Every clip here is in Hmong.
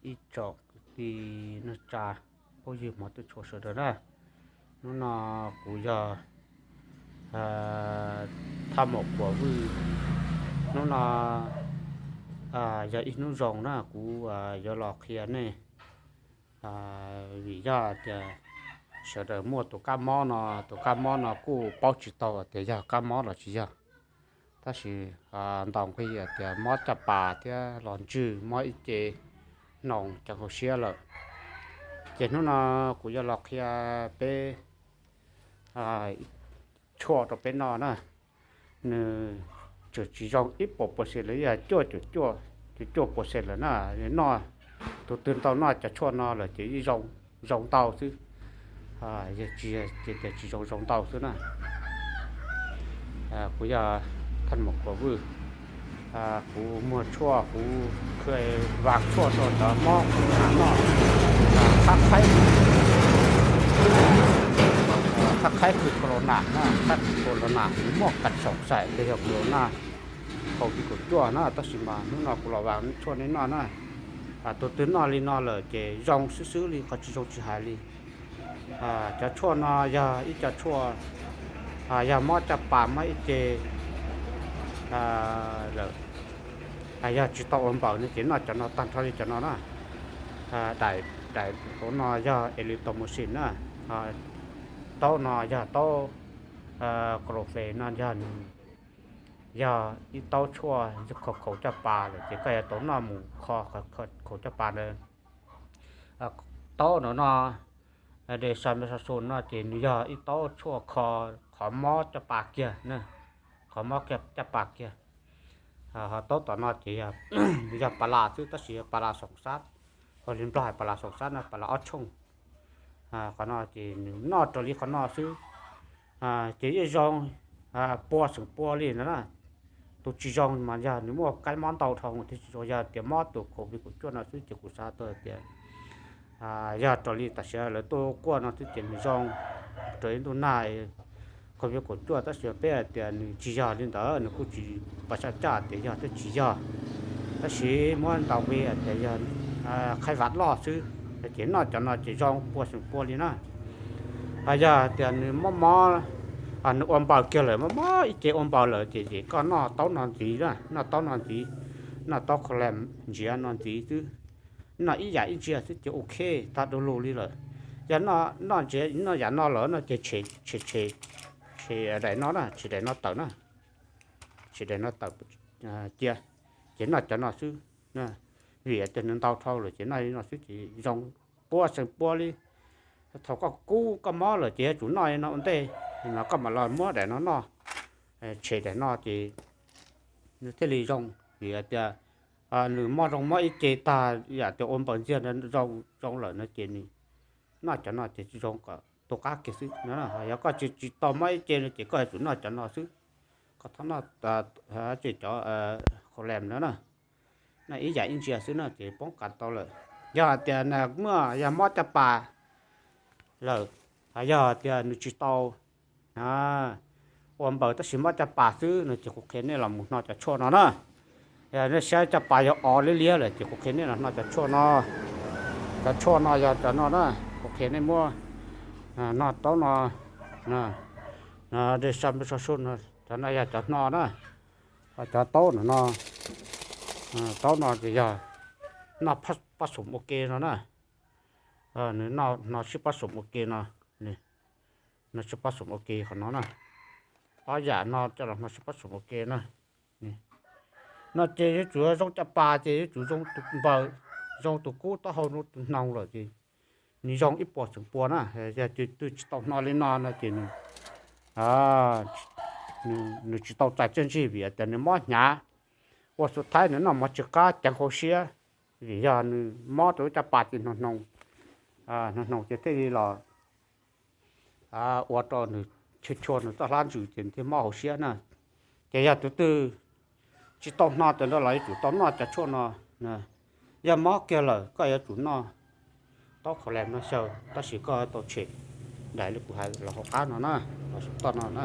Ib tsoom kwv tij neej tsa, phooj ywg hmov tshua sawv daws na, hnub no kuv yog Thaj Maum Kuam Vwj. Hnub no yog ib hnub zoo na, kuv yuav los qhia nej, vim yog tias sawv daws muaj tus kab mob no, tus kab mob no kuj paub tsis tau tias yog kab mob los tsis yog, tab sis ntaus nqi tias mob caj pas thiab los ntswg, mob ib ce hnoos ceev hauv siab lawm. Ces hnub no kuv yuav los qhia peb tshuaj rau peb noj na. Nws tseem tsis zoo ib puas percent lawm, yog cuaj caum cuaj, cuaj caum cuaj percent lawm na. Noj, tus twg tau noj cov tshuaj no lawm ces yeej zoo ntau xwb, tsis tias tsis zoo, zoo ntau xwb na. Kuv yog Thaj Maum Kuam Vwj, kuv muag tshuaj, kuv kha vas tshuaj rau cov mob noj, qhab qhaib, qhab qhaib kws corona na, qhab kws corona nws muaj kas xoom xais tias yog corona, covid kaum cuaj na, tab sis mas hnub no kuv los vas tshuaj nej noj na. Tus twg noj li no lawm ces zoo xwb xwb li, qhov tsis zoo tsis hais li. Cov tshuaj no yog ib co tshuaj, yog mob caj pas mob ib ce lawm, yog tsis tau ua npaws no ces noj cov no tag nrho li cov no na. Daim, daim hauv no yog erythromycin na, taub no yog taub chlorphenol no, yog nws yog ib taub tshuaj khaus, khaus caj pas lawm ces koj yuav tau noj mus kho, khaus caj pas ntawd. Taub no no, dexamethasone no ces nws yog ib taub tshuaj kho qhov mob caj pas kiag, qhov mob caj pas kiag. Ho taub tom no ces nws yog pas las xwb, tab sis pas las xoom xab, ho li Nplog hais pas las xoom xab no, pas las ob tshooj. Qhov no ces nws noj raws li qhov no xwb ces yeej zoo pua xeem pua li no na. Tus tsis zoo mas yog nws muaj kab mob ntau dhau thiaj tsis zoo, yog tias mob tus covid kaum cuaj no xwb ces kuv xav tau tias yog raws li tam sim lawv tuaj kuaj no xwb ces nws zoo raws li ntuj nag covid kaum cuaj, tab sis peb hais tias nws tsis yog li ntawd, nws kuj tsis pom sab caj tias yog thiab tsis yog, tab sis muab ntaus nqi tias yog qhaib vas loj xwb, ces noj cov no ces zoo pua xeem pua li na. Yog tias nws mob mob, nws ua npaws kiag lawm, mob mob ib ce ua npaws lawm ces, ces koj noj taub no ntxiv na, noj taub no ntxiv, noj taub Xolair ntsiav no ntxiv xwb, noj ib yam ib ntsia xwb ces ok tag du lug li lawm. Yog noj ntsia, noj yam no lawm no ces tshem, tshem daim no na, tshem daim no tawm na, tshem daim no tawm cia, ces noj cov no xwb. Vim tias nws ntau dhau lawm ces noj li no xwb ces zoo pua xeem pua li. Thaum koj kub koj mob lawm ces yuav tsum noj li no ua ntej, mas koj mam los muab daim no noj, tshem daim no ces nws thiaj li zoo. Vim tias nws mob zoo mob ib ce tag yam tias ua npaws ntxiag zoo, zoo lawm no ces nws noj cov no ces zoo kom tu qab kiag xwb. Yog koj tsis, tsis tau mob ib ce no ces koj yuav tsum noj cov no xwb. Koj txhob noj cov Xolair no na, noj ib yam ib ntsia xwb no ces poob kas tau lawm. Yog hais tias muaj, yog mob caj pas lawm, yog tias nws tsis tau ua npaws tab sis mob caj pas xwb no ces kuv qhia nej los mus noj cov tshuaj no na. Yog nej saib caj pas yog o liab liab lawm ces kuv qhia nej los noj cov tshuaj no. Cov tshuaj no yog cov no na, kuv qhia nej muab noj taub no, dexamethasone no, cov no yog cov hno na. Cov taub no no, taub no ces yog noj pab xoom ua ke no na. Nws noj hno sib pab xoom ua ke no, noj sib pab xoom ua ke qhov no na. Ob yam no coj los hno sib pab xoom ua ke na. No ces yuav tsum zoo caj pas ces yuav tsum zoo tus npaws, zoo tus kub taub hau, tus hnoos lawm ces nws zoo ib puas xeem pua na. Yog tus twg tsis tau hno li no no ces nws tsis tau txais txiaj ntsig vim tias nws mob hnyav. Ua xu thaib nws noj mov tsw qab ceev hauv siab, vim yog nws mob rau lub caj pas ces hnoos hnoos, hnoos hnoos ces thiaj li los ua rau nws chua chua nws txoj hlab ntsws ces thiaj mob hauv siab na. Ces yog tus twg tsis tau hno tas nrho los yuav tsum tau noj cov tshuaj no. Yog mob kiag lawm koj yuav tsum noj taub Xolair no xyaw, tab sis koj tau tshem daim li kuv hais los hauv qab no na, los saum toj no na.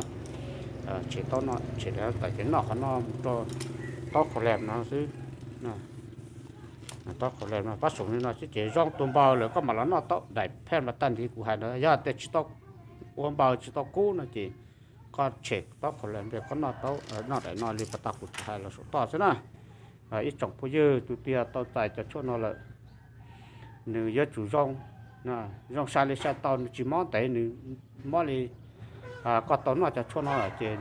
Tshem taub no, tshem daim no tawm ces noj qhov no mus rau taub Xolair no xwb. Taub qhauv le no pab soom li no xwb ces zoo tus npaws lawm koj mam los noj taub daim phej mas tag nrho kuv hais na. Yog tias tsis tau ua npaws tsis tau kub no ces koj tshem taub qhauv le npe koj noj taub noj daim no li pas tas kuv tsis hais los saum toj xwb na. Ib tsoom phooj ywg, tus twg tau txais cov tshuaj no lawm nws yuav tsum zoo, zoo sai li sai tau, nws tsis mob ntev, nws mob li koj tau noj cov tshuaj no lawm ces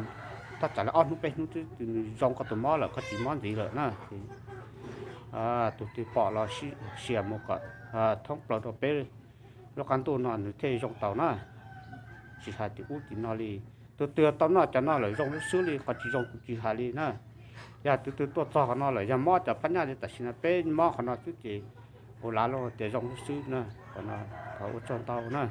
thaj tsam li ob hnub peb hnub twb nws zoo koj tus mob lawm, koj tsis mob ntxiv lawm na. Tus twg pom los sia mus kom thoob plaws rau peb lub qab ntuj no nws thiaj zoo tau na. Tsis hais tim ub tim no li, tus twg tau noj cov no lawm zoo lub xwb li, qhov tsis zoo kuv tsis hais li na. Yog tus twg tuaj txog qhov no lawm yog mob cov phab nyaj li tam sim no peb mob qhov no xwb ces kuv lav loj tias zoo lub xwb na. Qhov no thov ua tsaug ntau na.